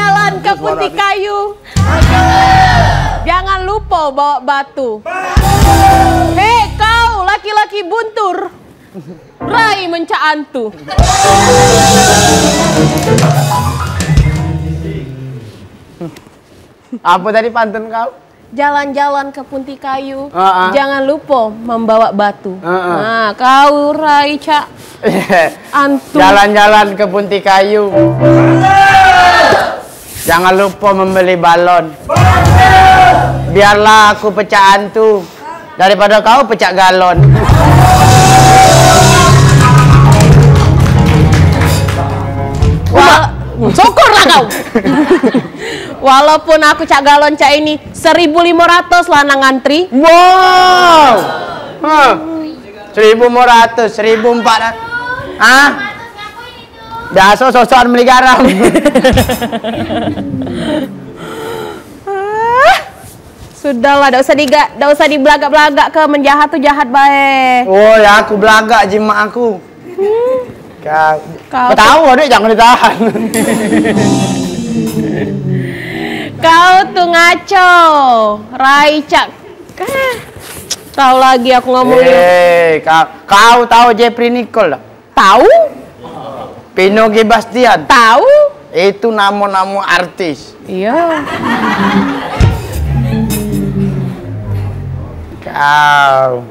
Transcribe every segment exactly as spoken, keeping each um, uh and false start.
Jalan ke Punti Kayu. Jangan lupa bawa batu. Hei kau laki-laki buntur. Rai mencak antu. Apa tadi pantun kau? Jalan-jalan ke Punti Kayu, Heeh. jangan lupa membawa batu. Heeh. Nah, kau rai cak antu. Jalan-jalan ke Punti Kayu. Jangan lupa membeli balon. Biarlah aku pecak antu daripada kau pecak galon. Wah, syukurlah kau. Walaupun aku cak galon cak ini, seribu lima ratus lanang ngantri. Wow. Hah. Seribu lima ratus, seribu empat ratus. Hah? Biasa sosokan beli garam. Ah, sudahlah, dak usah diga, dak usah dibelagak-belagak ke, men jahat tu jahat bae. Oh, ya aku belagak jimat aku. Kau, Kau kau tahu, Dek, jangan ditahan. Kau tu ngaco, rai cak. Ah, tahu lagi aku ngomong. Eh, kau, kau tahu Jeffrey Nicole dah? Tahu. Pino G Bastian? Tahu. Itu nama-nama artis. Iya. Kau.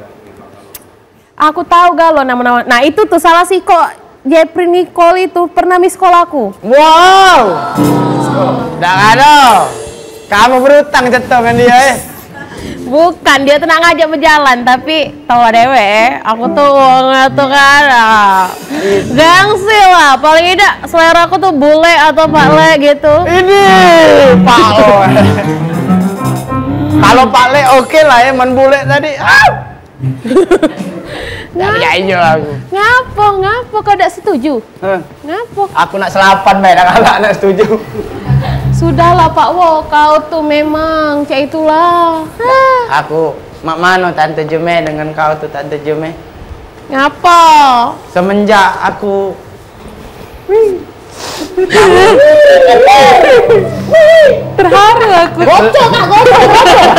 Aku tahu galo nama-nama. Nah, itu tuh salah si kok Jeffrey Nicole itu pernah miss call aku. Wow. Dah ada. Kamu berutang cetongan dia, eh. Bukan, dia tuh nak ngajak berjalan, tapi tahu lah dewek, eh. Aku tuh wong tuh kan, ah, gengsi lah. Paling tidak selera aku tuh bule atau Pak Le gitu. Ini Pak Le. Kalau Pak Le oke lah ya, men bule tadi. Ah. Tapi gak iyo aku. Ngapo, ngapo kau dak setuju? Hah? Ngapo? Aku nak selapan bae, dak galak nak setuju. Sudahlah Pak Wo, kau tuh memang cak itulah. Hah. Aku mak mano Tante Jume dengan kau tuh Tante Jume? Ngapo? Semenjak aku Terharu aku. Gocok, Kak, gocok, gocok.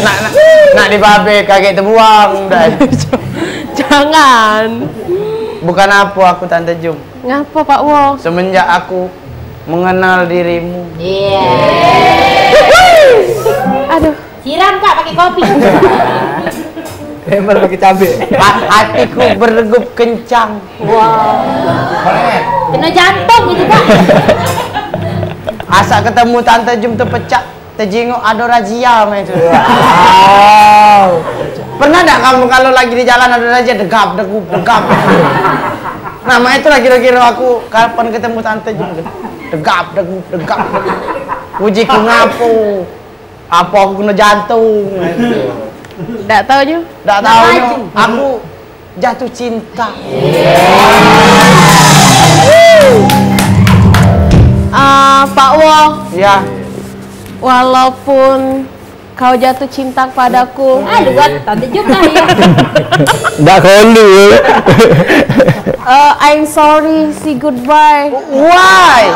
Nak, nak, nak di babe kagek terbuang, Dai. Jangan. Bukan apa aku, Tante Jum. Ngapa, Pak Wo? Semenjak aku mengenal dirimu. Iya. Aduh. Siram, Kak, pakai kopi. Emang pakai cabe. Ha-, hatiku berdegup kencang. Wah. Kena jantung gitu, Kak. Asak ketemu Tante Jum tu pecak, tejinguk ado razia mah itu. Wow. Pernah dak kamu kalau lagi di jalan ado razia, degap, degup, degap? Nah, mak itulah kira-kira aku kapan ketemu Tante Jum. Degap, degup, degap. Uji ku ngapo? Apa aku kena jantung? Dak tahu nyu. Dak tahu nyu. Aku jatuh cinta. Ah, Pak Wo. Ya. Walaupun kau jatuh cinta kepadaku. Ah, luat, Tante Jum lah ya. Dak kolu. Eh, I'm sorry, say goodbye. Why?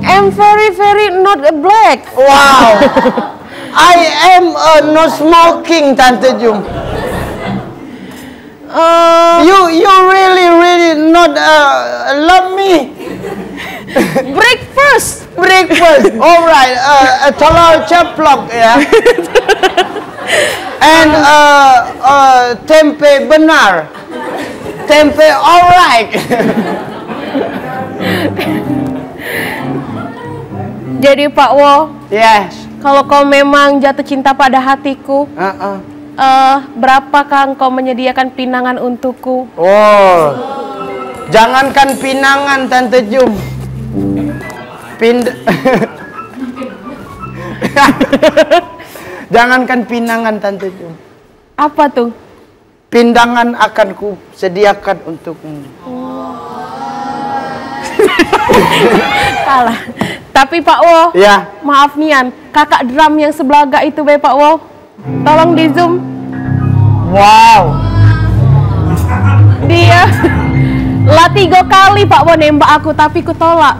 I'm very, very not a black. Wow. I am a no smoking, Tante Jum. Eh, You, you really, really not, uh, love me. Breakfast. Breakfast. Alright. Uh, a telur ceplok, ya. And, uh, uh, tempe benar. Tempe alright. Jadi, Pak Wo, Yes. Kalau kau memang jatuh cinta pada hatiku, Heeh. eh, berapakah engkau menyediakan pinangan untukku? Oh, jangankan pinangan, Tante Jum. Pind-, jangankan pinangan, Tante Jum. Apa tuh? Pindangan akan ku sediakan untukmu. Salah. Tapi, Pak Wo, Ya. maaf nian, kakak drum yang sebelagak itu be, Pak Wo. Tolong di zoom. Wow. Dia. Lah tigo kali Pak Wo nembak aku, tapi ku tolak.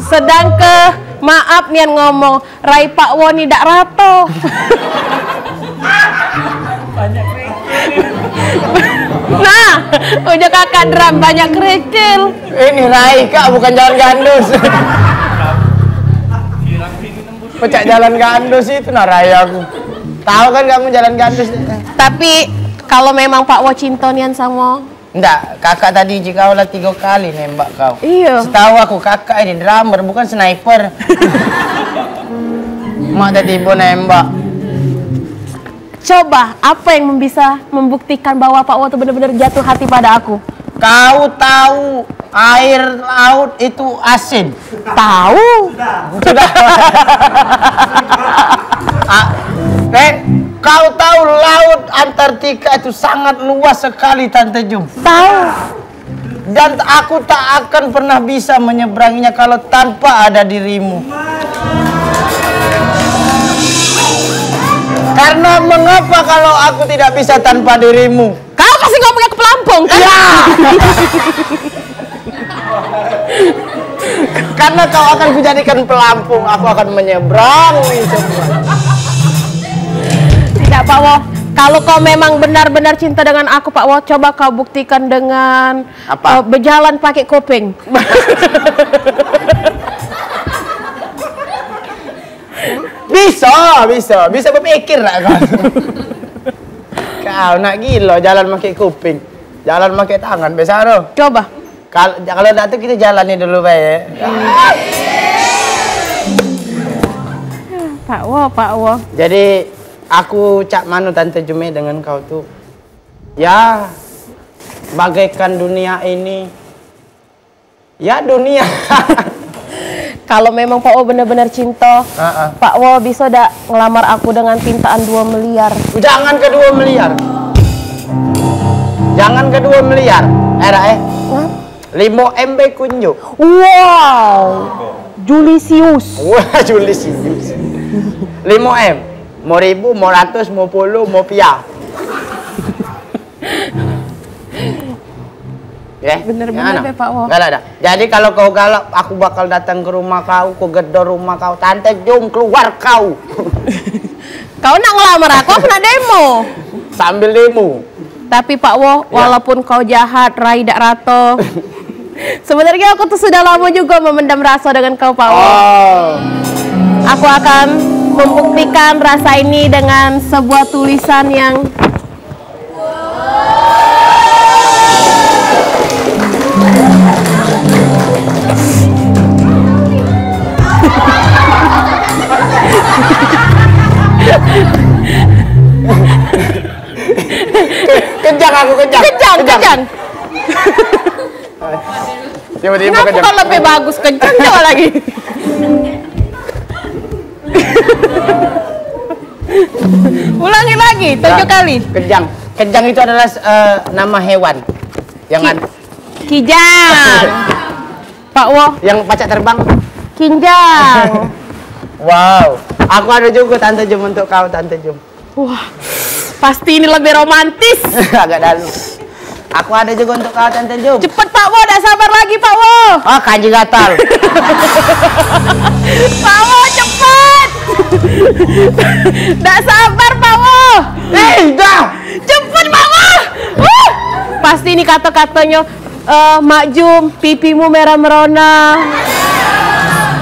Sedangke maaf nian ngomong, rai Pak Wo ni dak rato. Nah, ujar kakak Dram banyak kerikil. Ini rai kak, bukan jalan gandus. Pecak jalan gandus itu nah rai aku. Tahu kan kamu jalan gandus? Tapi kalau memang Pak Wo cinto nian samo. Ndak, kakak tadi jika lah tiga kali nembak kau. Iya. Setahu aku kakak ini drummer, bukan sniper. Mak tadi ibu nembak. Coba, apa yang bisa membuktikan bahwa Pak Wo tuh bener-bener jatuh hati pada aku? Kau tahu air laut itu asin? Tahu. Sudah. Ah, eh, kau tahu laut Antartika itu sangat luas sekali, Tante Jum? Tahu. Dan aku tak akan pernah bisa menyeberanginya kalau tanpa ada dirimu. Karena mengapa kalau aku tidak bisa tanpa dirimu? Kau pasti ngomongnya ke pelampung, kan? Ya. Karena kau akan kujadikan pelampung, aku akan menyeberangi semua. Tidak, Pak Wo. Kalau kau memang benar-benar cinta dengan aku, Pak Wo, coba kau buktikan dengan Apa? Eh, bejalan pakai kuping. Bisa, bisa, bisa berpikir lah kau. Kau nak gila jalan pakai kuping. Jalan pakai tangan biasa tu. Coba. Kalau kalau dak tu kita jalani dulu bae. Pak Wo, Pak Wo. Jadi aku cak mano Tante Jume dengan kau tu. Ya, bagaikan dunia ini. Ya, dunia. Kalau memang Pak Wo bener-bener cinta, Heeh. Pak Wo bisa dak ngelamar aku dengan pintaan dua miliar? Jangan ke dua miliar. Jangan ke dua miliar. Eh, Rak, eh. Hah? Limo M be kunjuk. Wow. Julisius. Wah, Julisius. Limo M. Mau ribu, mau ratus, mau puluh, mau pia. Ya, bener-bener be, Pak Wo. Galak dah. Jadi kalau kau galak, aku bakal datang ke rumah kau, ku gedor rumah kau. Tante Jum, keluar kau. Kau nak ngelamar aku apa nak demo? Sambil demo. Tapi Pak Wo, ya. Walaupun kau jahat, rai dak rato. Sebenarnya aku tuh sudah lama juga memendam rasa dengan kau, Pak Wo. Oh. Aku akan membuktikan rasa ini dengan sebuah tulisan yang Kencang aku, kencang. Kencang, kencang. Tiba-tiba Kenapa kencang. Kau lebih bagus kencang coba lagi? Ulangi lagi, tujuh Nah, kali. Kejang. Kejang itu adalah eh, nama hewan. Yang Ki- ad- Kijang. Pak Wo. Yang pacak terbang. Kinjang. Wow. Aku ada juga Tante Jum untuk kau, Tante Jum. Wah, pasti ini lebih romantis. Agak dalam. Aku ada juga untuk kau, Tante Jum. Cepet, Pak Wo, dak sabar lagi, Pak Wo. Ah, kanji gatal. Pak Wo, cepet. Dak sabar, Pak Wo. Eh, dah. Cepet, Pak Wo. Uh, pasti ini kata-katanya, eh, Mak Jum, pipimu merah merona.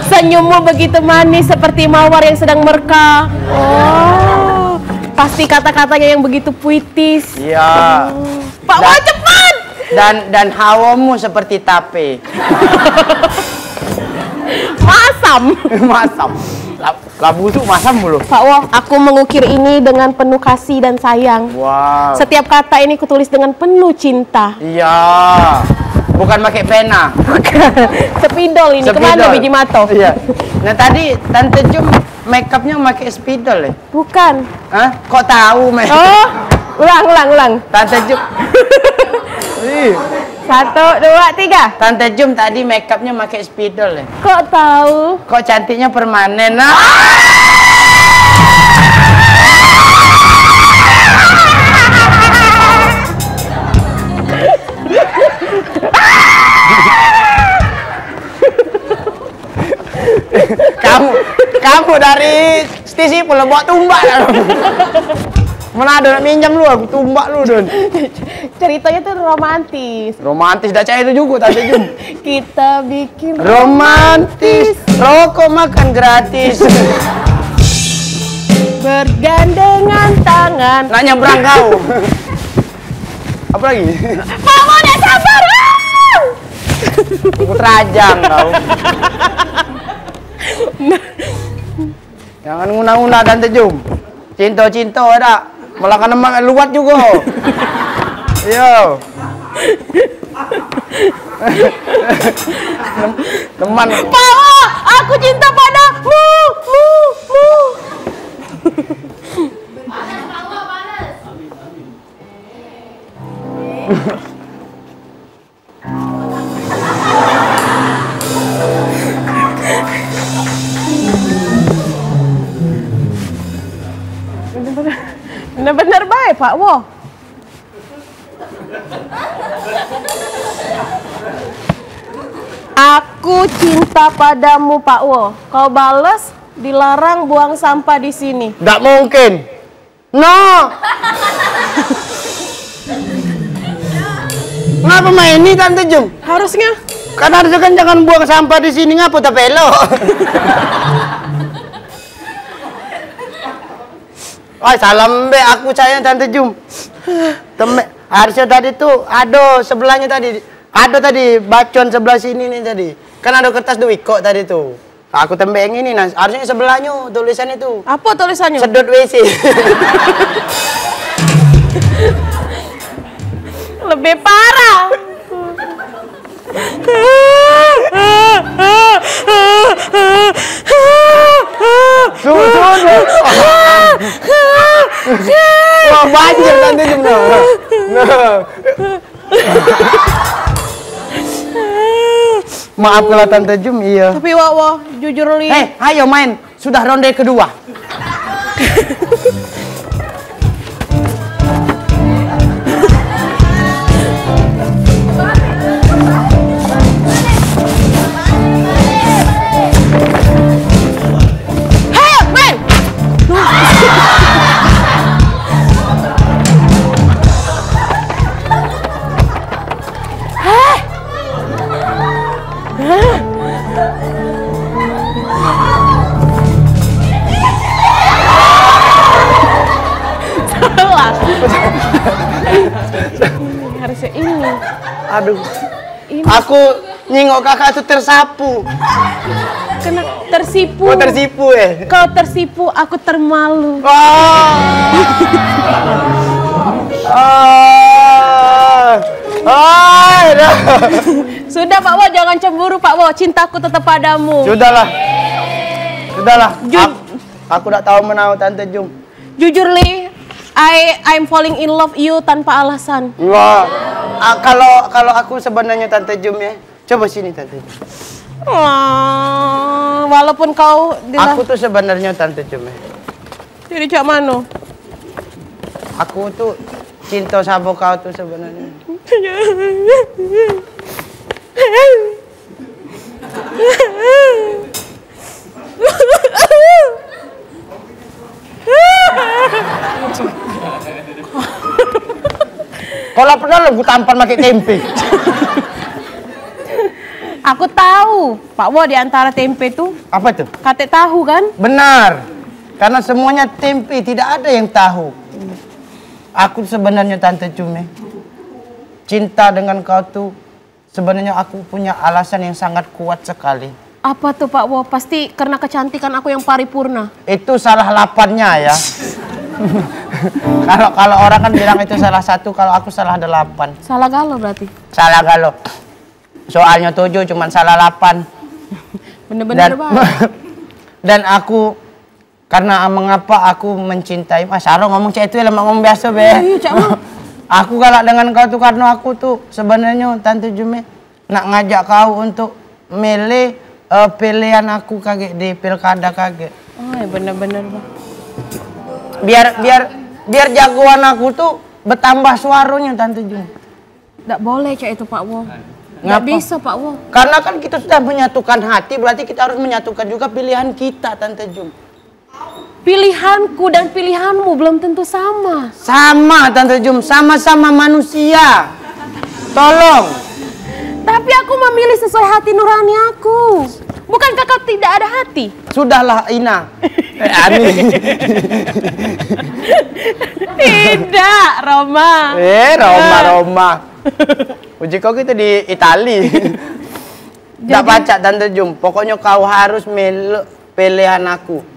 Senyummu begitu manis seperti mawar yang sedang merka. Oh, pasti kata-katanya yang begitu puitis. Iya. Pak Wo, cepat. Dan dan hawamu seperti tape. Masam. Masam. Lah, lah busuk masam mulu. Pak Wo, aku mengukir ini dengan penuh kasih dan sayang. Wow. Setiap kata ini kutulis dengan penuh cinta. Iya. Bukan pakai pena. Spidol ini, kemana Spidol. Biji mato? Iya. Nah, tadi Tante Jum makeupnya pakai spidol ya? Bukan. Hah? Kok tahu, Meh? Oh, ulang, ulang, ulang. Tante Jum. Ih. Satu, dua, tiga. Tante Jum tadi makeupnya pakai spidol ya. Kok tahu? Kok cantiknya permanen? Ah! Kamu, kamu dari Stisi pula bawa tumbak lah. Mana ada nak minjam lu, aku tumbak lu, Don. Ceritanya tuh romantis. Romantis, dak cair itu juga tadi, Jun. Kita bikin romantis. Romantis. Rokok makan gratis. Bergandengan tangan. Nak nyebrang kau. Apa lagi? Mama, dak sabar. Aku terajang kau. Jangan nguna-nguna Tante Jum. Cinta-cinta dak. Malah kan lemak luat juga. Yo. Teman. Pawo, aku cinta padamu. Mu, mu. Bener-bener, bener-bener bae, Pak Wo. Aku cinta padamu, Pak Wo. Kau bales, dilarang buang sampah di sini. Ndak mungkin. No. Ngapa main ni Tante Jum? Harusnya. Kan harusnya kan jangan buang sampah di sini, ngapa tak pelok? Ay, salam be aku caknya Tante Jum. Teme, harusnya tadi tu ada sebelahnya tadi. Ada tadi bacon sebelah sini ni tadi. Kan ada kertas dua ikok tadi tu. Aku tembengi ni, nah, harusnya sebelah nyo tulisan itu. Apa tulisan nyo? Sedot W C. Lebih parah. Sudah. Wah, banjir tadi tu. Nah. Nah. Maaf kalau Tante Jum, iya. Tapi Wak Wo, jujur li. Eh, ayo main. Sudah ronde kedua. Hei, men! Hah? Hah? Salah. Harusnya ini. Aduh. Ini. Aku nyingok kakak tu tersapu. Kena tersipu. Oh, tersipu, eh? Kalau tersipu, aku termalu. Wah. Ah. Ah, dah. Sudah, Pak Wo, jangan cemburu, Pak Wo. Cintaku tetap padamu. Sudahlah. Sudahlah. Ju- Aku, aku dak tahu menau Tante Jum. Jujur, Li, I I'm falling in love you tanpa alasan. Wah. Ah, kalau, kalau aku sebenarnya Tante Jum ya. Coba sini Tante Jum. Wah, walaupun kau di Aku tuh sebenarnya Tante Jum ya. Jadi cak mano? Aku tuh cinta sama kau tuh sebenarnya. Kalau pernah lu tampar pakai tempe. Aku tahu, Pak Wo, di antara tempe tuh. Apa tuh? Katek tahu kan? Benar. Karena semuanya tempe, tidak ada yang tahu. Aku sebenarnya Tante Jum, eh, cinta dengan kau tuh sebenarnya aku punya alasan yang sangat kuat sekali. Apa tuh, Pak Wo? Pasti karena kecantikan aku yang paripurna. Itu salah lapannya ya. Kalau, kalau orang kan bilang itu salah satu, kalau aku salah delapan. Salah galo berarti? Salah galo. Soalnya tujuh cuman salah lapan. Bener-bener, dan, Bang. Dan aku, karena mengapa aku mencintai, ah, Saro ngomong cak itu ya, lemak ngomong biasa be. Iya, iya, Cak, Bang. Aku galak dengan kau tu karno aku tu sebenarnyo Tante Jum e nak ngajak kau untuk milih, eh, pilihan aku kagek di pilkada kagek. Oh, ya bener-bener, Bang. Biar, biar, biar jagoan aku tu betambah suaronyo, Tante Jum. Dak boleh cak itu, Pak Wo. Dak Ngapa? Bisa, Pak Wo. Karena kan kita sudah menyatukan hati, berarti kita harus menyatukan juga pilihan kita, Tante Jum. Pilihanku dan pilihanmu belum tentu sama. Sama, Tante Jum, sama-sama manusia. Tolong. Tapi aku memilih sesuai hati nurani aku. Bukankah kau tidak ada hati? Sudahlah, Ina. Eh, Ani. Tidak, Roma. Eh, Roma, Roma. Uji kau kita di Itali. Dak pacak, Tante Jum. Pokoknyo kau harus melu pilihan aku.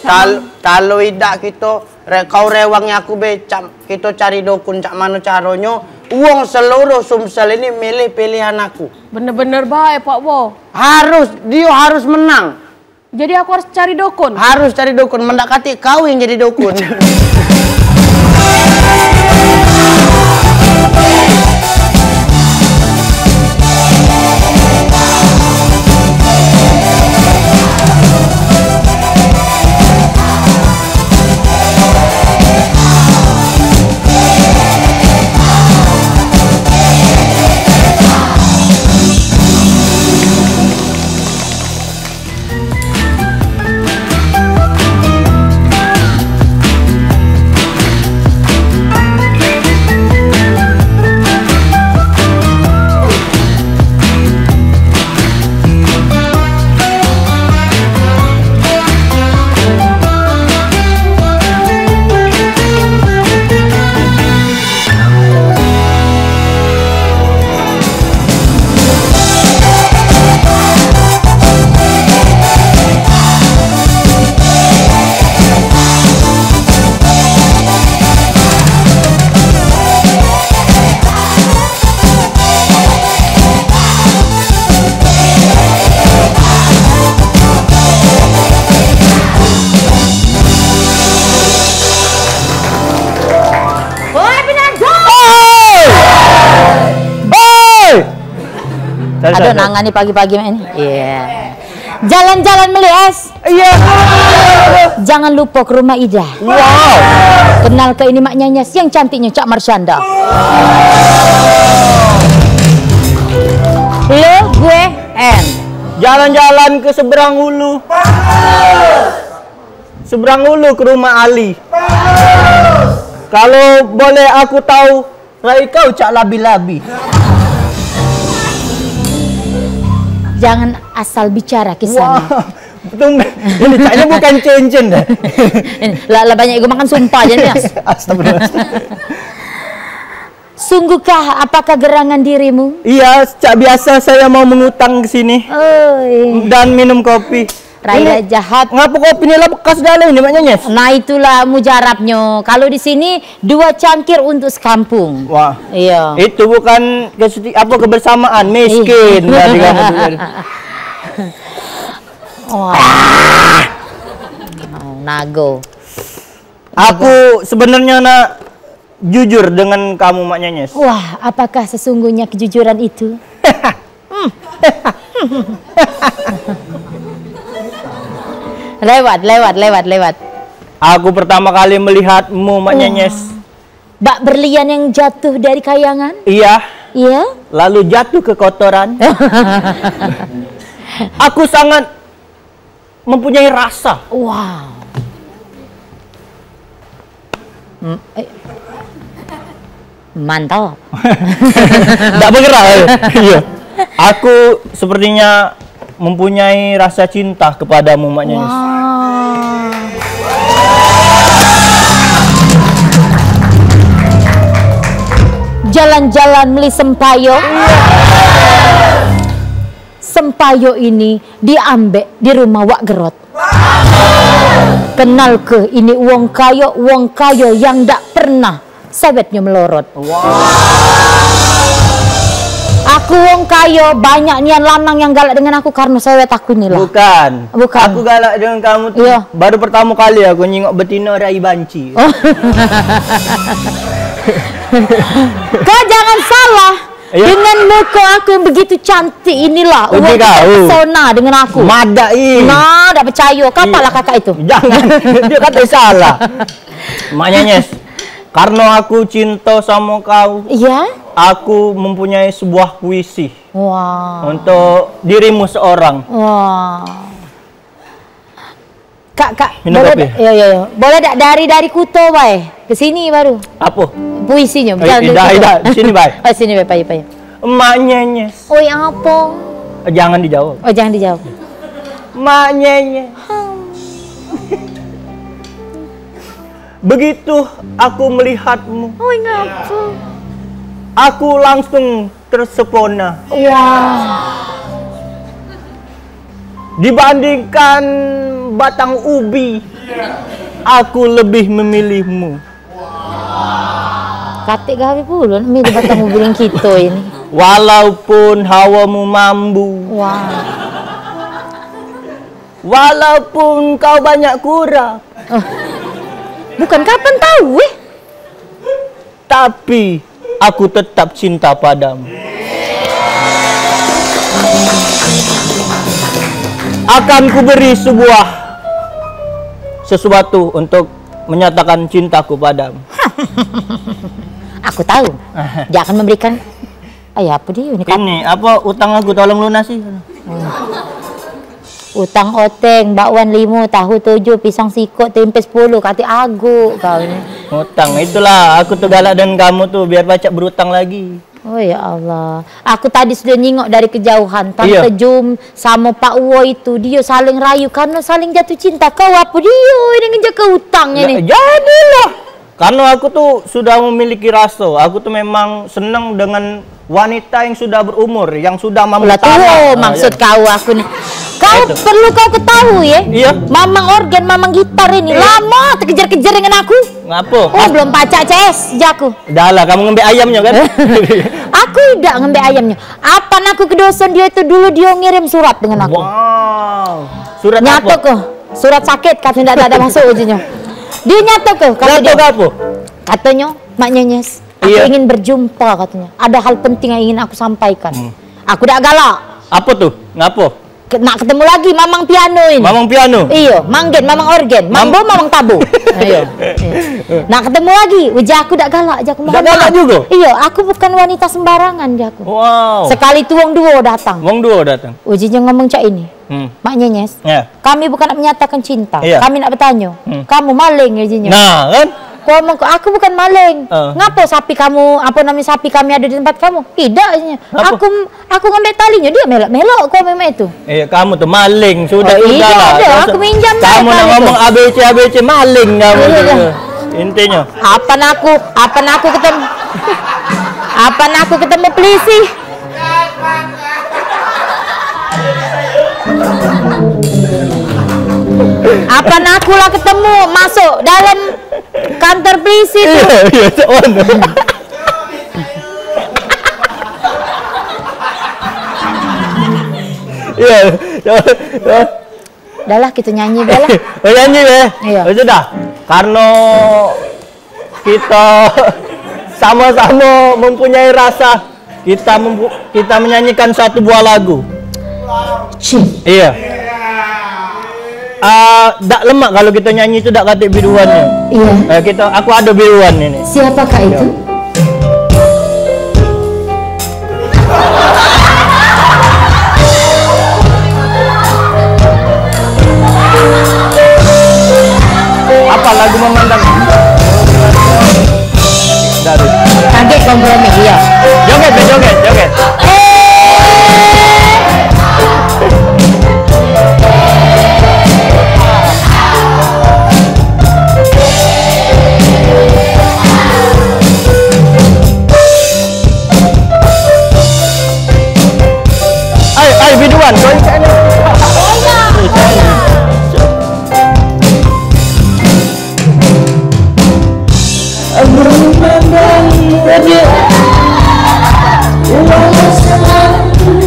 Kal-, kalu idak kito, re-, kau rewangi aku be, cak kito cari dukun, cak mano caronyo wong seluruh Sumsel ini milih pilihan aku. Bener-bener bae, Pak Wo. Harus, dio harus menang. Jadi aku harus cari dukun? Harus cari dukun, men dak katik kau yang jadi dukun. Woi, Pinanjo! Oi! Oi! Sorry, Aduh, sorry, sorry. Nangani pagi-pagi mak ini. Iya. Jalan-jalan meli es. Iya. Jangan lupa ke rumah Ida. Wow. Kenal ke ini Mak Nyenyes yang cantiknya Cak Marsyanda. Lo, gue, and. Jalan-jalan ke seberang ulu. Seberang ulu ke rumah Ali. Kalau boleh aku tahu, rai kau cak labi-labi. Jangan asal bicara kisahnya. Wah, tumben. Ini caknya bukan cincin deh. Ini, lah, lah banyak gue makan sumpah aja nih, Mas. Astagfirullah. Sungguhkah, apakah gerangan dirimu? Iya, cak biasa saya mau mengutang ke sini. Oi. Dan minum kopi. Raya ini jahat. Ngapa kopi ni lah bekas dalam ni, Mak Nyenyes? Nah, itulah mujarabnyo. Kalau di sini dua cangkir untuk sekampung. Wah. Iya. Itu bukan keseti-, apa, kebersamaan, miskin. Iya. Dari kamu tuh. Wah. Nago. Aku sebenarnya nak jujur dengan kamu, Mak Nyenyes. Wah, apakah sesungguhnya kejujuran itu? Hmm. Lewat, lewat, lewat, lewat. Aku pertama kali melihatmu, Mak Wah. Nyenyes. Bak berlian yang jatuh dari kayangan? Iya. Iya. Lalu jatuh ke kotoran. Aku sangat mempunyai rasa. Wow. M-, eh. Mantap. Ndak bergerak, eh. Iya. Aku sepertinya mempunyai rasa cinta kepadamu, Mak Nyenyes. Wow. Jalan-jalan meli sempayo. Sempayo ini diambek di rumah Wak Gerot. Kenal ke ini wong kayo, wong kayo yang dak pernah sewetnyo melorot. Aku wong kayo, banyak nian lanang yang galak dengan aku karno sewet aku inilah. Bukan. Bukan. Aku galak dengan kamu tuh Iya. baru pertama kali aku nyingok betino rai banci. Oh. Kau jangan salah. Iya. Dengan muka aku yang begitu cantik inilah, uwong terpesona dengan aku. Madak, ih. Nah, dak percayo. Kapalah kakak itu? Jangan. Dia kata salah. Mak Nyenyes, karena aku cinta sama kau, iya, aku mempunyai sebuah puisi, wah, untuk dirimu seorang. Wah. Kak, kak, minum boleh kopi? Dak, ya, ya, ya. Boleh dak dari, dari Kuto bae ke sini baru? Apa? Puisinyo. Eh, jangan dulu, idak, Kuto. Idak, sini bae. Oh, sini bae, payu, payu. Mak Nyenyes. Oi, apa? Eh, jangan dijawab. Oh, jangan dijawab. Mak Nyenyes. Begitu aku melihatmu, oi, ngapa? Aku langsung tersepona. Wah. Dibandingkan batang ubi, aku lebih memilihmu. Katik gawe pulo nak milih batang ubi dengan kito ini. Walaupun hawamu mambu. Wah. Walaupun kau banyak kurap. Oh. Bukan kapan tahu, eh? Tapi aku tetap cinta padamu. Akan kuberi sebuah sesuatu untuk menyatakan cintaku padamu. Aku tahu. Dia akan memberikan, ay, apa dia ni, Kak? Ini, apa, utang aku tolong lunasi. Hmm. Utang oteng, bakwan limo, tahu tujuh, pisang sikok, tempe sepuluh, katik aguk kau ni. Utang, itulah aku tu galak dengan kamu tu, biar pacak berutang lagi. Oh ya Allah, aku tadi sudah nyingok dari kejauhan, Tante Jum sama Pak Uwo itu, dia saling rayu karena saling jatuh cinta. Kau apa dia ini ngejaga utangnya ni? Jadilah. Karena aku tu sudah memiliki rasa, aku tu memang senang dengan wanita yang sudah berumur, yang sudah mampu. Lah, tahan. Tuh, ah, maksud ya. Kau aku ni. Kau itu perlu kau ketahui, ya. Iya. Mamang organ, mamang gitar ini lama terkejar-kejar dengan aku. Ngapa? Oh, belum pacak C S, jaku. Dah lah, kamu ngembek ayamnya, kan? Aku idak ngembek ayamnya. Apan aku ke dosen dia itu dulu dia ngirim surat dengan aku. Wow. Surat apa? Nyato ke? Surat sakit, kata ndak ada masuk ujinyo. Dia nyato ke? Kata dia. Nyato ke apa? Katonyo, Mak Nyenyes, aku ingin berjumpa, katanya. Ada hal penting yang ingin aku sampaikan. Hmm. Aku dak galak. Apa tu? Ngapo? Ke-, nak ketemu lagi Mamang Piano ini. Mamang Piano? Iyo, Mang Gen, Mamang Orgen, Mambo, Mamang Tabo. Iyo. Iyo. Nak ketemu lagi, ujar aku dak galak, ujar aku. Dak galak juga? Iyo, aku bukan wanita sembarangan, ujar aku. Wow. Sekali tu wong duo datang. Wong duo datang. Ujinyo ngomong cak ini. Hmm. Mak Nyenyes, ya. Kami bukan nak menyatakan cinta. Iya. Kami nak bertanya. Hmm. Kamu maling, ujinyo. Nah, kan? Ku omong, aku bukan maling. Eh. Ngapo sapi kamu, apa namanya, sapi kami ada di tempat kamu? Tidak, ujinyo. Ngapo? Aku, aku ngambek talinyo, dia melok-melok, ku omong itu. Iya, kamu tu maling, sudah, oh, sudah iya, lah. Ada, aku minjam. Kamu nak ngomong A B C, A B C, maling kamu tu. Iya, iya. Intinya. Apan aku, apan aku ketemu, apan aku ketemu polisi. Apan aku lah ketemu masuk dalam kantor polisi tu. Iya, iya, cak mana? Iya, cak mana? Dah lah, kita nyanyi dah lah. Oh, nyanyi, ya? Iya. Oh, sudah. Karena kita sama-sama mempunyai rasa, kita mempu-, kita menyanyikan satu buah lagu. Cih. Iya. Ah, dak lemak kalau kita nyanyi tu dak katik biduan ni. Iya. Eh, kita, aku ada biduan ini. Siapakah itu? Apa lagu memandang? Dari. Kaget kompromi, iya. Joget, joget, joget. Eh. Ai, ai, biduan, kau ikat ni. Aku memandang wajah, walau selalu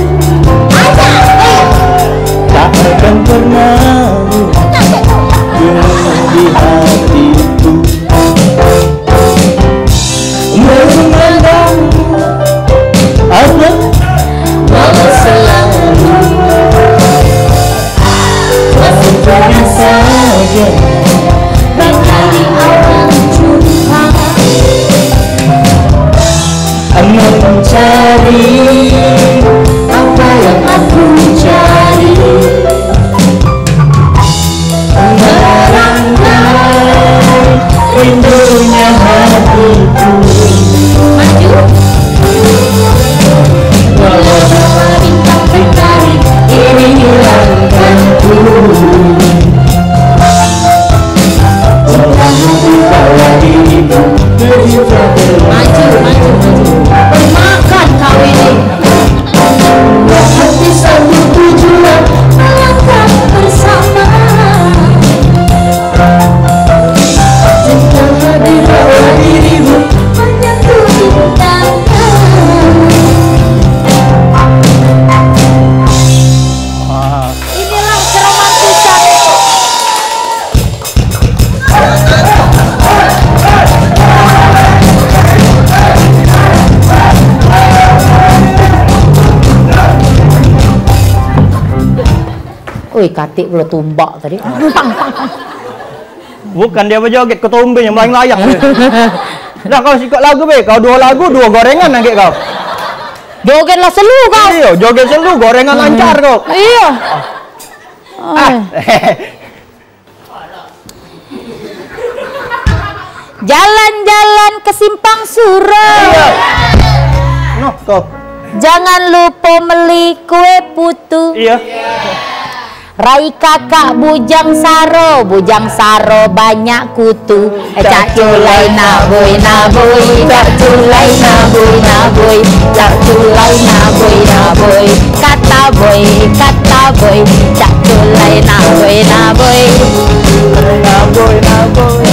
tak akan pernah di hatiku. Rindunya hatiku. Maju. Walau bintang mentari ini hilangkanku. Maju, maju, maju. Makan kau ini. Hati satu tujuan melangkah bersama. Cinta hadir rawat dirimu menyentuh intangan. Inilah keromantisan. Oi, katik pulo tumbak tadi. Bukan dia bejoget, ketombe yang paling layak. Dah kau sikok lagu be, kau duo lagu, duo gorengan nangkek kau. Joget lah selu kau. Iyo, joget selu, gorengan lancar kau. Iyo. Ah. Jalan-jalan ke Simpang Suro. Iyo. Noh, kau. Jangan lupo meli kue putu. Iyo. Rai kakak bujang saro, bujang saro banyak kutu. Eh, cak culai naboi, naboi, cak culai naboi, naboi, cak culai naboi, naboi. Kata boi, kata boi, cak culai naboi, naboi. Naboi, naboi.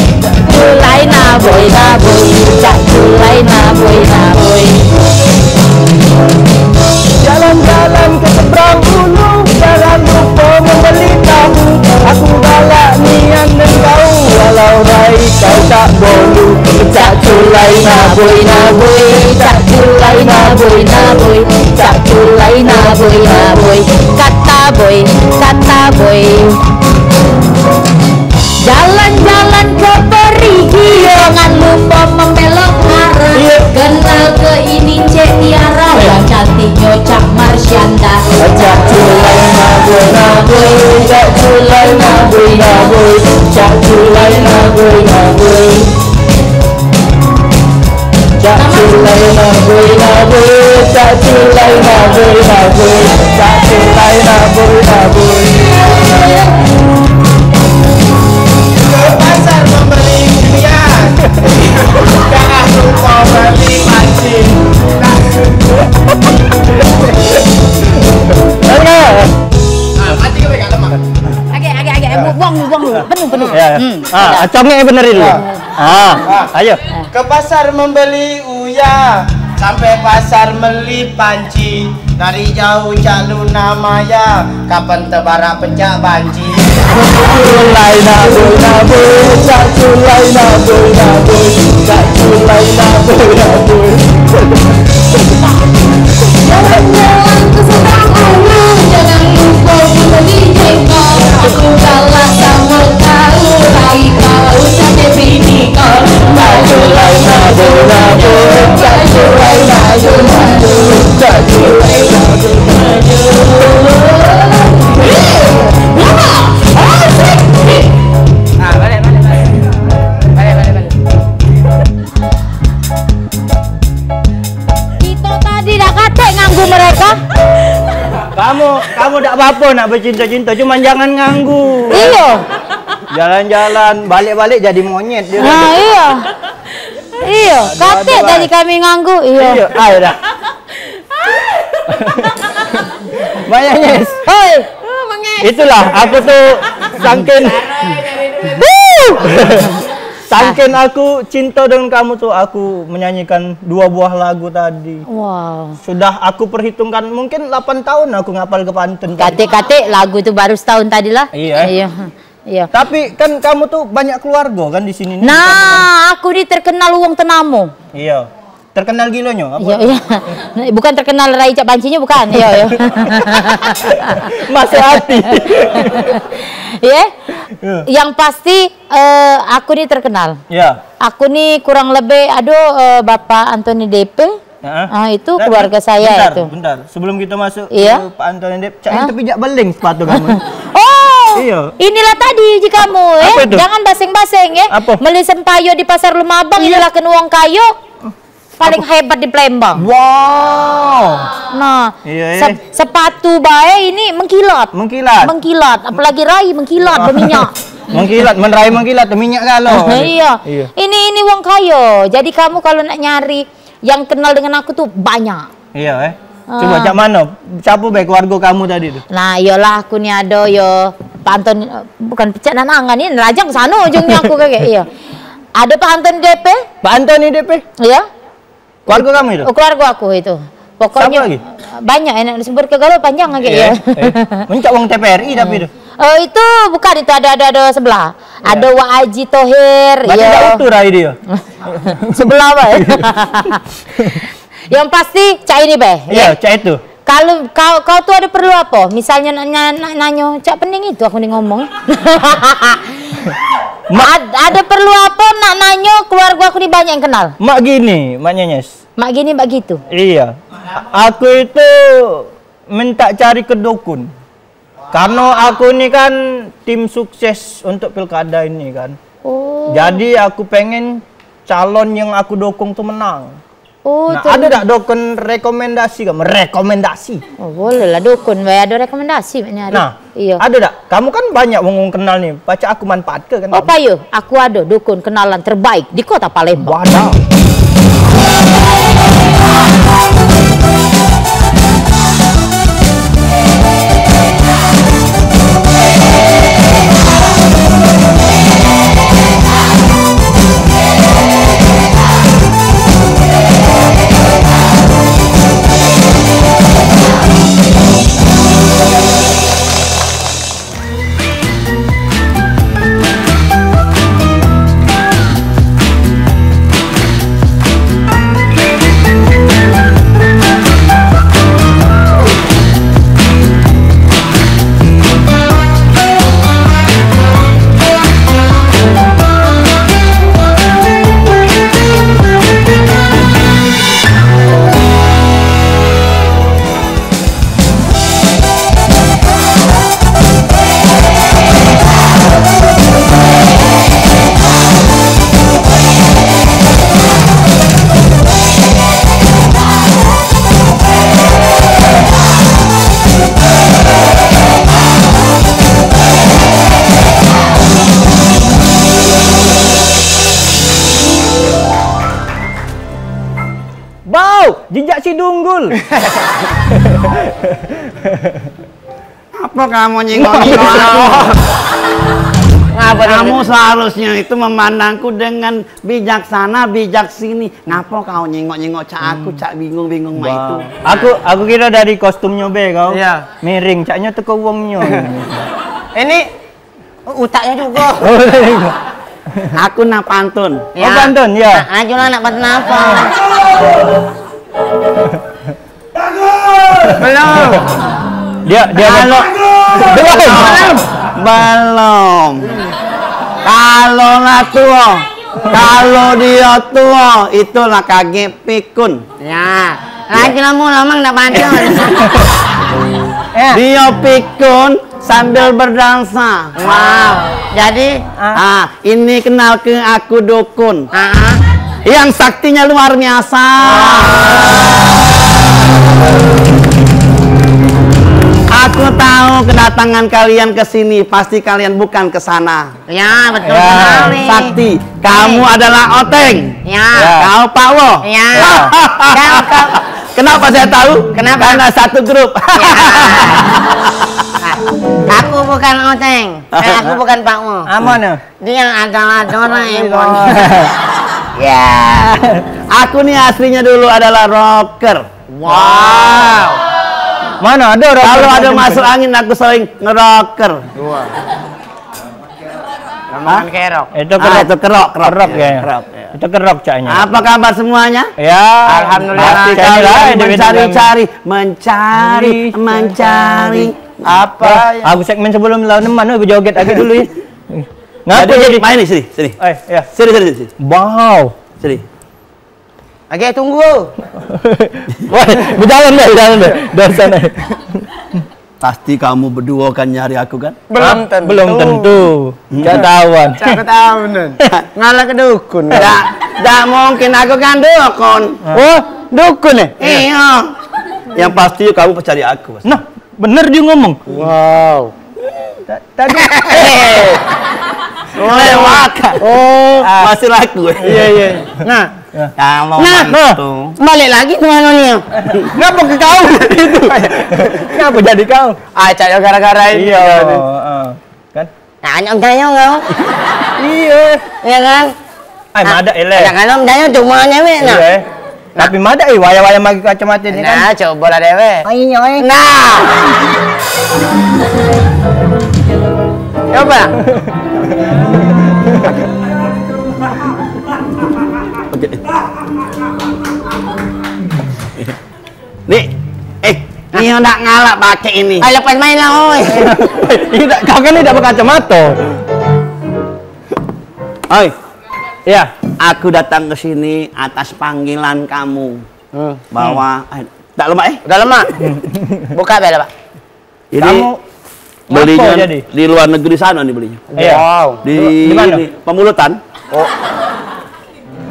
Culai naboi, naboi, cak culai naboi, naboi. Jalan-jalan ke seberang ulu, jangan lupa membeli tahu. Aku galak nian neng kau, walau rai kau tak bolu. Cak culai naboi, naboi, cak culai naboi, naboi, cak culai naboi, naboi. Kata boi, kata boi. Jalan-jalan ke perigi, jangan lupa membelok arah. Iyo. Kenal ke ini Cek Tiara, yang cantiknyo Cak Marsyanda. Cak culai naboi, naboi, cak culai naboi, naboi, cak culai naboi, naboi. Cak culai naboi, naboi, cak culai naboi, naboi, cak culai naboi, naboi. Ke pasar membeli uyan. Jangan lupa beli panci. Nah, panci ke pegang lemak. Agak, agak, agak. Buang dulu, buang dulu. Penuh, penuh. Ya, ya. Hmm. Ah, congek bener itu. Ah, ayo. Ke pasar membeli uya, sampai pasar meli panci. Dari jauh cak Luna Maya, kapan tebarak pecak banci. Culai naboi, naboi, cak culai naboi, naboi, cak culai naboi, naboi. Jalan-jalan ke seberang ulu, jangan lupa membeli jengkol. Aku galak samo kau, rai kau cak bini kau. Cak culai naboi, naboi, cak culai naboi, naboi, cak culai naboi, naboi. Nah, balik, balik, balik. Balik, balik, balik. Kito tadi dak katek nganggu mereka. Kamu, kamu dak apa-apa nak becinta-cinta, cuman jangan nganggu. Iyo. Jalan-jalan, balik-balik jadi monyet dia. Nah, iyo. Iyo, katek tadi kami nganggu. Iyo. Iyo, ayo dah. Banyak, Nyes. Hoi. Itulah, aku tuh sangkin Sangkin aku cinta dengan kamu tuh, aku menyanyikan dua buah lagu tadi. Wow. Sudah aku perhitungkan, mungkin delapan tahun aku ngapal ke pantun tadi. Katik-katik lagu tuh baru setahun tadi lah. Iya. Iya. Iya. Tapi kan kamu tuh banyak keluarga kan di sini nih, di kampung. Nah, aku ni terkenal wong tenamo. Iya. Terkenal gilonyo apa? Iya, iya. Bukan terkenal rai cak bancinyo, bukan. Iya, iya. Masuk hati. Iya. Iya. Yang pasti, eh, aku ni terkenal. Iya. Aku ni kurang lebih, aduh, eh, Bapak Anthony D P. Heeh. Ah, itu keluarga saya itu. Bentar, bentar. Sebelum kita masuk ke Pak Anthony D P, cak itu pijak beling sepatu kamu. Oh, Iyo. Inilah tadi uji kamu, eh. Apo itu? Jangan baseng-baseng, eh. Apo? Meli sempayo di pasar Lumabang, iyo, inilah keno wong kayo. Paling hebat di Palembang. Wow. Nah, iyo, eh, sep-, sepatu bae ini mengkilat. Mengkilat. Mengkilat, apalagi rai mengkilat beminyak. Mengkilat, men rai mengkilat, minyak galo. Iyo. Iyo. Ini, ini wong kayo. Jadi kamu kalau nak nyari yang kenal dengan aku tuh banyak. Iyo, eh. Coba cak mano? Siapo be keluargo kamu tadi tu? Nah, iyolah aku ni ado yo Pak Anton, bukan pecak nanangan ni, lajang sano ujungnyo aku kagek. Iyo. Ado Pak Anton D P. Pak Anton ni D P? Iyo. Keluargo kamu itu? Oh, keluargo aku itu. Pokoknyo siapo lagi? Banyak, enak disebut ke galo panjang lagi. Iyo, yo. Eh. Mencak wong T P R I tapi tu. Eh, itu bukan, itu ado, ado, ado sebelah. Iyo. Ado Wak Haji Tohir, berarti iyo. Dak utuh rai dio. Sebelah bae. Yang pasti cak ini be. Iyo, cak itu. Kalau kau, kau tu ado perlu apo? Misalnyo nak, nak, nak nanyo, cak pening itu aku ni ngomong. Mak, ad-, ado perlu apo nak nanyo keluargo aku ni banyak yang kenal? Mak gini, Mak Nyenyes. Mak gini, mak gitu. Iyo. A-, aku itu minta cari ke dukun. Karno aku ni kan tim sukses untuk pilkada ini kan. Oh. Jadi aku pengen calon yang aku dukung tu menang. Oh, nah, tu ado dak dukun rekomendasi kamu? Rekomendasi. Oh, boleh lah dukun, bae ado rekomendasi maknyo ado. Nah, iyo. Ado dak? Kamu kan banyak wong, wong kenal ni, pacak aku manfaatke kan. Oh, payo, aku ado dukun kenalan terbaik di kota Palembang. Wadah. Bau, jijak si dunggul. Apa kamu nyingok-nyingok aku? Ngapa kamu seharusnya itu memandangku dengan bijaksana, bijak sini. Ngapa kau nyingok-nyingok cak aku, cak bingung-bingung mak itu? Aku, aku kira dari kostumnyo be kau. Iya. Miring, caknyo teko wongnyo. Ini utaknya juga. Oh, utaknya juga. Aku nak pantun. Ya. Oh, pantun, ya. Nah, ajulah nak pantun apa? Belum. Dia, dia kalau belum. Belum. Kalau lah tua, kalau dia tua, itulah kagek pikun. Ya. Lagi lama lama ndak pantun. Ya. Dia pikun sambil berdansa. Wow. Jadi, ah, ini kenal ke aku dukun. Ah. Yang saktinya luar biasa. Aku tahu kedatangan kalian ke sini, pasti kalian bukan ke sana. Ya, betul sekali. Sakti, kamu adalah Oteng. Ya. Kau Pak Wo. Ya. Kau, kau. Kenapa saya tahu? Kenapa? Karena satu grup. Ya. Aku bukan Oteng. Eh, aku bukan Pak Wo. Aman ya? Dia adalah Doraemon. Ya. Aku nih aslinya dulu adalah rocker. Wow. Mana ada rocker? Kalau ada masuk angin, aku sering ngerocker. Wah. Rombongan kerok. Itu kerok. Ah, itu kerok, kerok. Kerok ya. Kerok, ya. Itu kerok caknya. Apa kabar semuanya? Ya. Alhamdulillah. Pasti kalian mencari-cari, mencari, mencari. Apa? Aku segmen sebelum lawan mana aku joget lagi dulu ya. Ngapa jadi, jadi main nih sini, sini. Eh, ya. Sini, sini, sini. Wow. Sini. Oke, tunggu. Woi, berjalan deh, berjalan deh. Dari sana. Pasti kamu berdua kan nyari aku kan? Belum tentu. Belum tentu. Hmm. Cak tahuan. Cak ketahuan. Ngalah ke dukun. Dak, dak mungkin aku kan dukun. Oh, dukun ya? Iya. Yang pasti kamu percaya aku, pasti. Nah, bener dia ngomong. Wow. Ta-, tadi. Lewat. Oh. Ah. Masih laku. Iya, iya. Nah. Kalau nah, nah, balik lagi ke mana nih? Ngapa ke kau? Ngapa jadi kau? Ah, cak yo gara-gara ini. Iya, heeh. Kan? Nah, nyong tanya kau. Iya. Iya kan? Ai, madak eleh. Kadang-kadang tanya cuma nyewek nah. Iya, eh. Tapi madak, eh, wayah-wayah magi kacamata ni kan. Nah, coba lah dewek. Oh, iya, eh. Nah. Coba. Oke. Nih, eh, ini ndak ngalak pakai ini. Ayo, lepas main lah, oi. Tidak, kau kan tidak berkacamata. Oi. Iya. Aku datang ke sini atas panggilan kamu. Hmm. Bahwa, eh, tak lemak, eh? Udah lemak. Buka bel, Pak. Jadi, kamu belinya ngapo jadi? Di luar negeri sana nih belinya. Iya. Wow. Di, di mana? Ini, Pemulutan. Oh.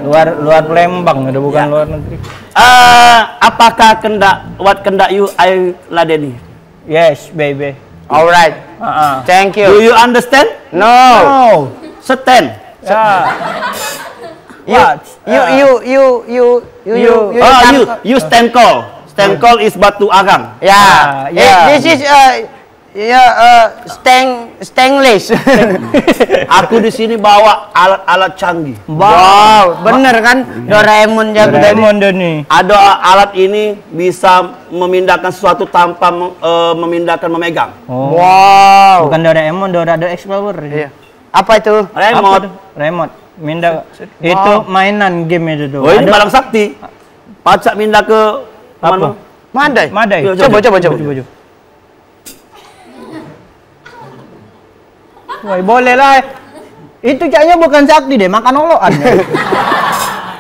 Luar, luar Palembang, udah bukan luar negeri. Eh, apakah kendak, what kendak you I ladeni? Yes, baby. Alright. Heeh. Thank you. Do you understand? No. No. Stand. Ya. You, what? You, you, you, you, you, you, you, oh, you, you stand call. Stand call is batu arang. Ya. Ah, eh, yeah. This is, uh, yeah, uh, stang-, stainless. Aku di sini bawa alat-alat canggih. Wow, bener kan? Doraemon jago. Doraemon dia ni. Ada alat ini bisa memindahkan sesuatu tanpa mem-, eh, memindahkan memegang. Oh. Wow. Bukan Doraemon, Dora the Explorer. Iya. Apa itu? Remote. Apa itu? Remote. Mindah. Wow. Itu mainan game itu tuh. Oh, ini ada barang sakti. Pacak mindah ke apa? Mana? Madai. Madai. Yo, coba, coba, coba, coba, coba. Woi, boleh lah. Itu caknya bukan sakti deh, makan olokan.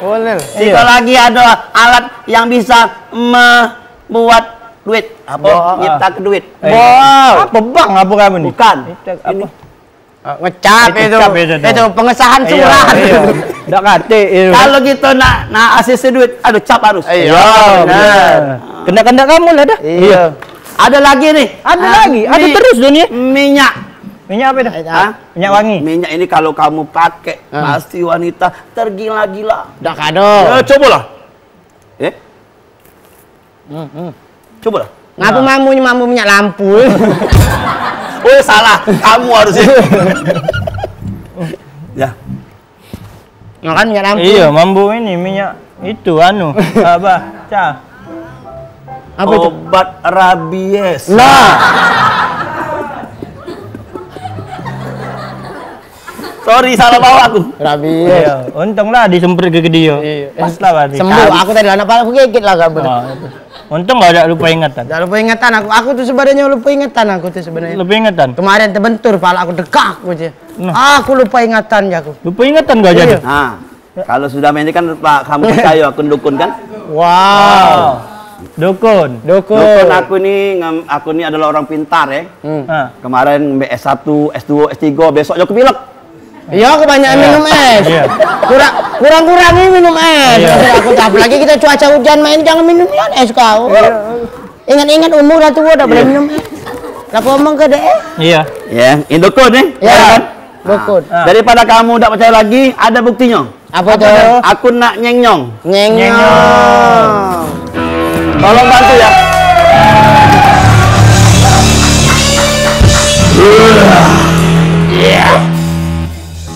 Boleh. Iya. Situ lagi ada alat yang bisa membuat duit. Apa? Wah. Nyipta ke duit. Eh. Wah. Apa bank apa kamu nih? Bukan. Itu apa? Ini. Ah, ngecap itu. Ngecap itu tuh. Itu pengesahan surat. Iya, iya. Dak katik itu. Kalau kita nak, nak A C C duit, aduh cap harus. Iya, benar. Kena-kena kamu lah dah. Iya. Ada lagi nih. Ada lagi. Ada terus dunia. Minyak. Minyak apa itu? Hah? Minyak wangi. Minyak ini kalau kamu pakai, pasti wanita tergila-gila. Dak kado. Ya, cobalah. Eh? Hmm, hmm. Cobalah. Ngapa mambu ni mambu minyak lampu? Oh, salah. Kamu harusnya. Ya. Makan minyak lampu. Iya, mambu ini minyak itu anu, apa? Cah. Apa itu? Obat rabies. Nah. Sorry, salah bawa aku. Rabies. Iya, untung lah disemprot ke dia. Iya. Pas lah berarti. Sembuh. Aku tadi lah nak pala aku gigit lah kabut. Oh, itu. Untung lah dak lupa ingatan. Dak lupa ingatan aku. Aku tuh sebenarnya lupa ingatan aku tuh sebenarnya. Lupa ingatan? Kemarin terbentur pala aku degak aku aja. Nah. Aku lupa ingatan ya aku. Lupa ingatan gak jadi? Iya. Nah, kalau sudah main ini kan, Pak, kamu percaya aku dukun kan? Wow. Dukun. Dukun. Dukun aku ni ngam-, aku ni adalah orang pintar ya. Hmm. Ha. Kemarin ngambil S satu, S dua, S tiga, besok juga pilek. Iya, kebanyakan minum es. Iya. Kurang, kurang-kurangi minum es. Iya. Aku tak, apalagi kita cuaca hujan main, jangan minum es kau. Iya. Ingat-ingat umur dah tua, dah boleh minum es. Lah, ngomong ke dek, eh? Iya. Ya, ini dukun nih. Ya. Ya kan? Dukun. Ah. Daripada kamu tak percaya lagi, ada buktinya. Apa tu? Aku nak nyeng-nyong. Nyeng-nyong. Nyeng-nyong. Tolong bantu ya.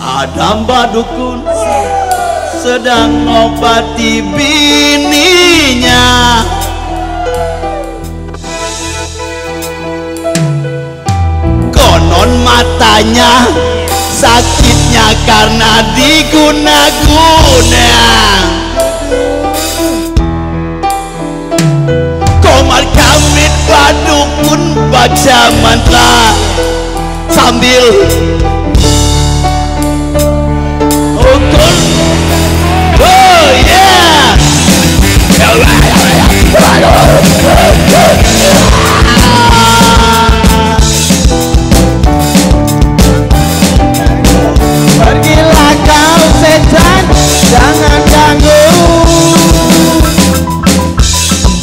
Ada mbak dukun sedang ngobati bininya. Konon matanya sakitnya karena diguna-guna. Komar kamit badukun baca mantra sambil ukur. Oh yeah.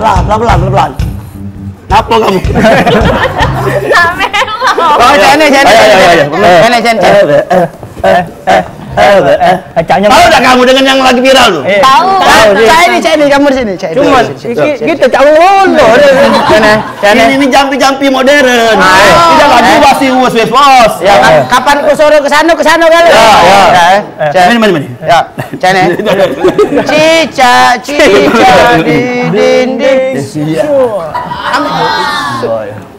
Pelan, pelan, pelan, pelan. Ngapo kamu? Nak melok. Oh, cak ni, cak ni, cak ni. Ayo, ayo, ayo, ayo. Cak ni, cak ni, cak ni. Eh, eh, eh, eh, eh, eh, caknya. Tahu tak kamu dengan yang lagi viral tu? Eh. Tahu. Tahu, cak ni, cak ni, kamu di sini, cak ni. Cuman, sini, sini, iki sini, kita cak ngolor. Cak ni, cak ni. Ini, ini jampi-jampi modern. Ah. Tidak lagi wasi was, wes was. Ya, kan? Kapan ku suruh ke sana, ke sana kali? Ya, ya. Ya, eh. Cak. Mari, mari, mari. Ya, cak ni. Cicak, cicak di dinding. Iya.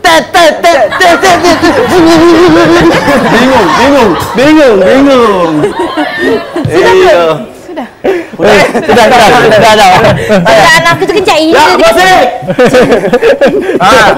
Tet, tet, tet, tet, tet, tet. Bingung, bingung, bingung, bingung. Sudah belum? Iya. Sudah. Sudah, sudah, sudah, sudah. Sudah, anakku tu kencak ini. Ya, masih. Ah.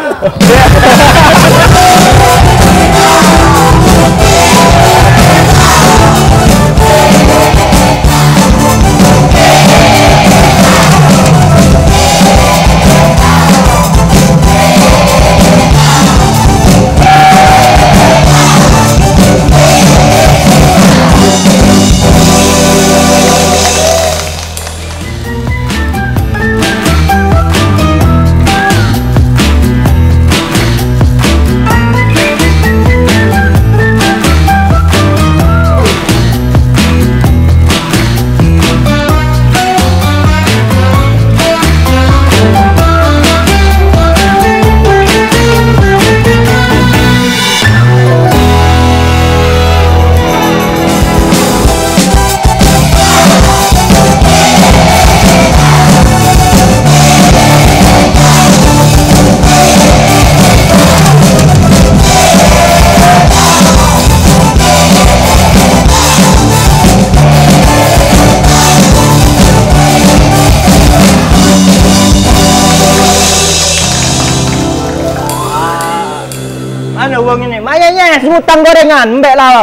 Wong ini, "Maye nyes, ngutang gorengan, mbek lah."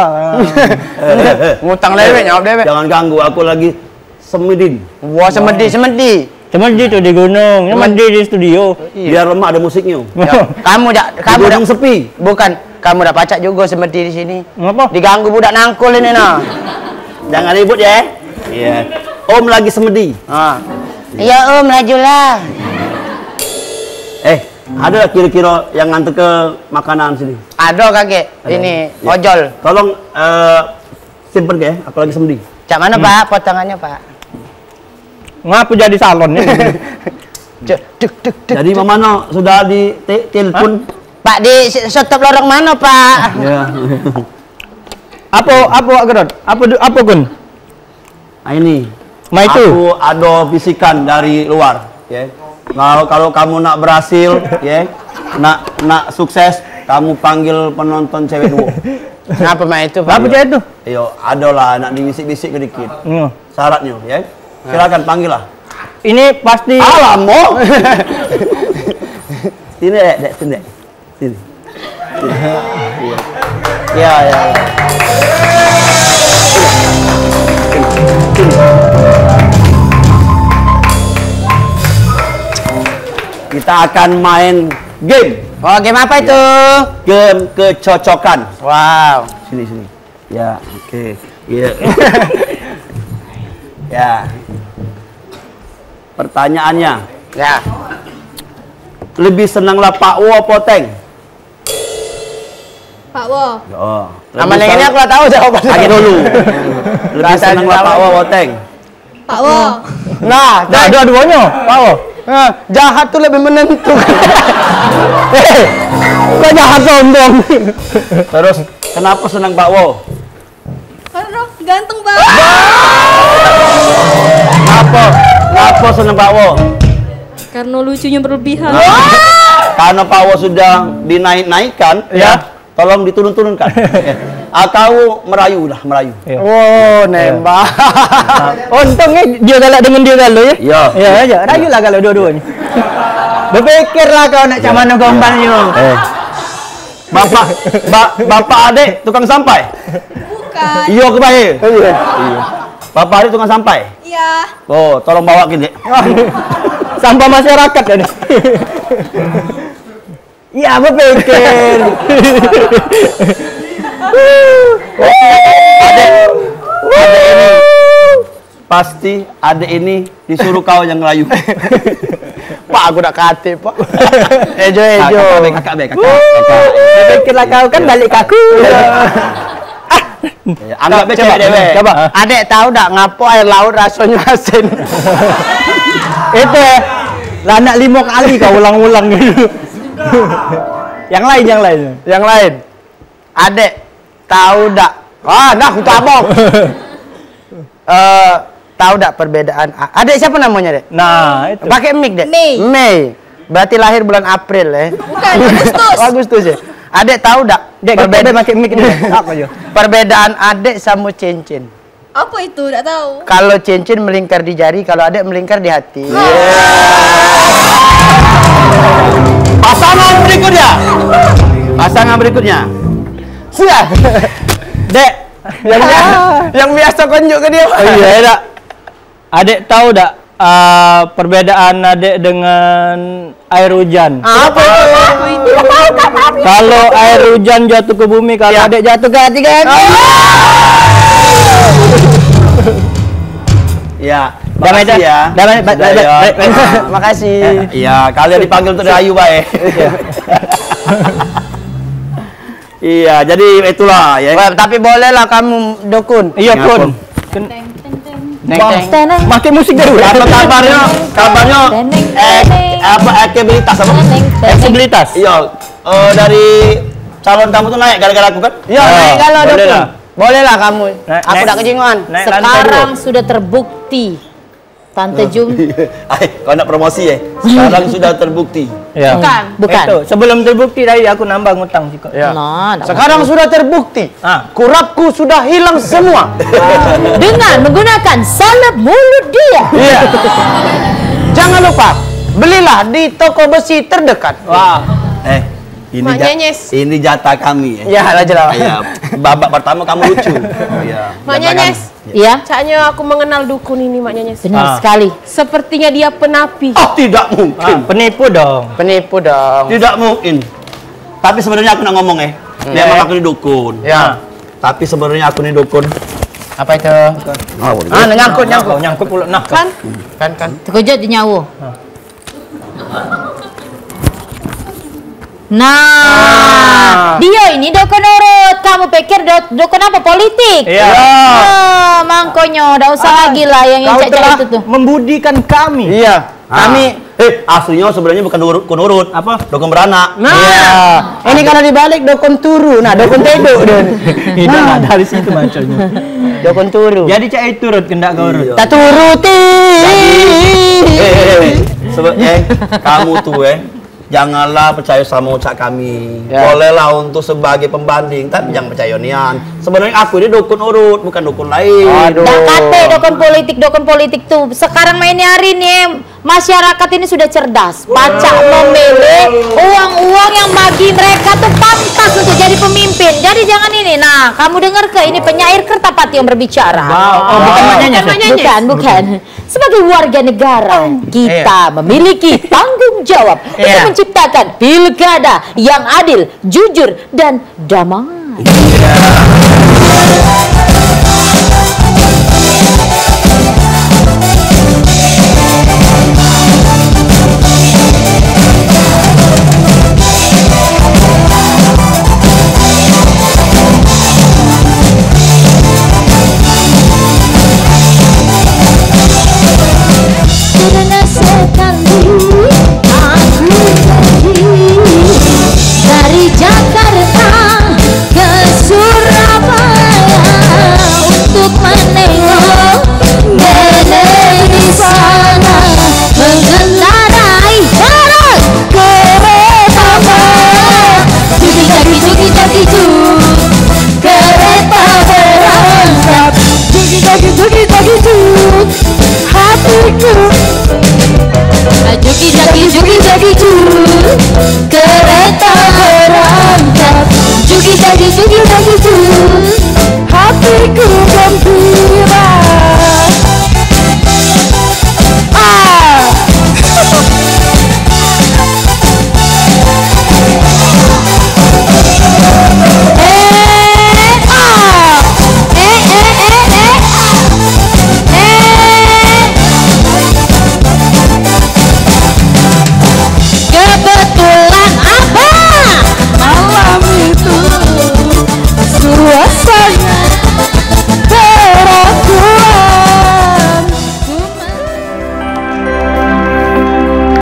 Ngutang lewek, nyawab dewek. Jangan ganggu, aku lagi semedin. Wah, semedi, semedi. Semedi tu di gunung, semedi di studio. Biar lemak ada musiknyo. Ya. Kamu dak, kamu dak sepi. Bukan, kamu dak pacak juga semedi di sini. Ngapa? Diganggu budak nangkul ini, nah. Jangan ribut ya. Iya. Om lagi semedi. Ah. Iya, Om, lajulah. Eh, ada kira-kira yang nganter ke makanan sini? Ada, Kakek. Ada. Ini, ya, ojol. Tolong, eh, simpen ke, aku lagi semedi. Cak mana, Pak, potongannya, Pak? Ngapa jadi salon ni? Cek, duk, duk, duk, jadi, duk. Mamano sudah di te-, telepon? Hah? Pak, di se-, stop lorong mana, Pak? Ya. Apa, apa, Wak Gerot? Apa du-, apa, Gun? Nah, ini. Ma itu. Aku ada bisikan dari luar, ya. Kalau, kalau kamu nak berhasil, ya, nak, nak sukses, kamu panggil penonton cewek duo. Ngapa ma itu, Pak? Ngapa cewek itu? Iyo, ado lah nak dibisik-bisik ke dikit. Iya. Syaratnyo, ya. Silakan panggil lah. Ini pasti. Alamak. Sini, Dek, Dek, sini, Dek. Sini. Sini. Iya. Iya, iya, iya. Kita akan main game. Oh, game apa itu? Game kecocokan. Wow. Sini, sini. Ya, oke. Iya. Ya. Pertanyaannya. Ya. Lebih seneng lah Pak Wo apa Oteng? Pak Wo. Oh. Aman yang ini aku lah tahu jawabannya. Tanya dulu. Lebih seneng lah Pak Wo apa Oteng? Pak Wo. Nah, nah, dua-duanya. Pak Wo. Nah, jahat tuh lebih menentukan. Eh, kok jahat sombong? Terus, kenapa seneng Pak Wo? Karena ganteng banget. Ngapa? Ngapa seneng Pak Wo? Karena lucunya berlebihan. Nah, karena Pak Wo sudah dinaik-naikkan, ya, tolong diturun-turunkan. Ah, kau merayu lah, merayu. Iya. Oh, nembak. Untungnya dia galak dengan dia galo, ya? Iya. Ya, aja. Rayulah kalau dua-duanya. Berpikirlah kau nak cak mano gombalnyo. Eh. Bapak, ba-, bapak adek tukang sampai? Bukan. Iyo ke bae? Iya. Iya. Bapak adek tukang sampai? Iya. Oh, tolong bawa ke, Dek. Sampah masyarakat ya, Dek? Iya, berpikir. Adek, adek ini. Pasti adek ini disuruh kau yang ngerayu. Pak, aku nak kate, Pak. Ejo, ejo. Kakak be, kakak be, kakak, kakak. Pikirlah kau kan balik ke aku. Ya, anggap be cewek dewek. Coba. Adek tahu dak ngapo air laut rasonyo asin? Itu ya. Lah nak limo kali kau ulang-ulang gitu. Yang lain, yang lain. Yang lain. Adek, tahu dak? Ah, nah, aku tabok. Eh, tahu dak perbedaan a-, adek siapa namanya, Dek? Nah, itu. Pakai mic, Dek. Mei. Mei. Berarti lahir bulan April, eh. Bukan, Agustus. Oh, Agustus ya. Adek tahu dak? Dek, perbeda-, pakai mic ni. Apa je? Perbedaan adek sama cincin. Apa itu? Tak tahu. Kalau cincin melingkar di jari, kalau adek melingkar di hati. Pasangan berikutnya. Pasangan berikutnya. Sudah. Dek, yang biasa, yang biasa kau tunjuk ke dia. Oh iya, ya, dak. Adek tahu dak, eh, perbedaan adek dengan air hujan? Apa itu? Kalau air hujan jatuh ke bumi, kalau adek jatuh ke hati kan? Ya, makasih ya. Sudah, ya. Makasih. Ya, kalian dipanggil untuk ayu bae. Iya, jadi itulah ya. Wah, tapi bolehlah kamu dukun. Iya, Kun. Neng, neng. Makai musik dulu. Apa kabarnya? Kabarnya, eh, apa, elektabilitas apa? Elektabilitas. Iya, eh, dari calon kamu tuh naik gara-gara aku kan? Iya, naik kalau dukun. Bolehlah kamu. Aku dak kejingoan. Sekarang sudah terbukti. Tante Jum. Ai, kau nak promosi, eh? Sekarang sudah terbukti. Ya. Bukan. Bukan. Itu, sebelum terbukti tadi aku nambah ngutang sikok. Ya. Nah, sekarang sudah terbukti. Ah. Kurapku sudah hilang semua. Dengan menggunakan salep mulut dia. Iya. Jangan lupa, belilah di toko besi terdekat. Wah. Eh, Ini Mak ja- Nyenyes. Ini jatah kami, ya. Ya, lah, jelas. Ya, babak pertama kamu lucu. Ya, Mak jangan Nyenyes. Ya. Caknya aku mengenal dukun ini, Mak Nyenyes. Benar Ah. sekali. Sepertinya dia penapi. Oh, tidak mungkin. Ah, penipu dong. Penipu dong. Tidak mungkin. Tapi sebenarnya aku nak ngomong, eh. Hmm. Memang Ya. aku ni dukun. Ya. Tapi sebenarnya aku ni dukun. Apa itu? Ah, boleh. Ah, nyangkut, nyangkut. Nyangkut pula. Nah. Kan? Kan, kan. Terkejut di nyawa. Ah. Nah, Ah. dia ini dukun urut. Kamu pikir do- dukun apa? Politik? Iya. Ah, mangkonyo, dak usah Ah, lagi lah yang kau injak telah itu tuh. membudikan kami. Iya. Ah. Kami Eh, aslinyo sebenarnyo bukan urut, dukun urut. Apa? Dukun beranak. Nah. Iya. Ini kalau dibalik dukun turu. Nah, dukun teduk dia. Tidak lah, dari situ maksudnya. Dukun turu. Jadi cak itu urut kendak kau urut. Iya. Tak turuti. Jadi, eh, eh, eh, sebe- eh, kamu tuh, eh, janganlah percaya sama ucap kami. Ya. Bolehlah untuk sebagai pembanding, tapi jangan percaya nian. Sebenarnya aku ini dukun urut, bukan dukun lain. Aduh. Dak kate dukun politik, dukun politik tuh. Sekarang main hari nih, masyarakat ini sudah cerdas. Pacak memilih uang-uang yang bagi mereka tuh pantas untuk jadi pemimpin. Jadi jangan ini. Nah, kamu denger ke ini penyair Kertapati yang berbicara. Wow. Oh, bukan Mak Nyenyes, ya? Bukan, bukan. Sebagai warga negara, kita memiliki tanggung jawab untuk Iya. menciptakan pilkada yang adil, jujur, dan damai.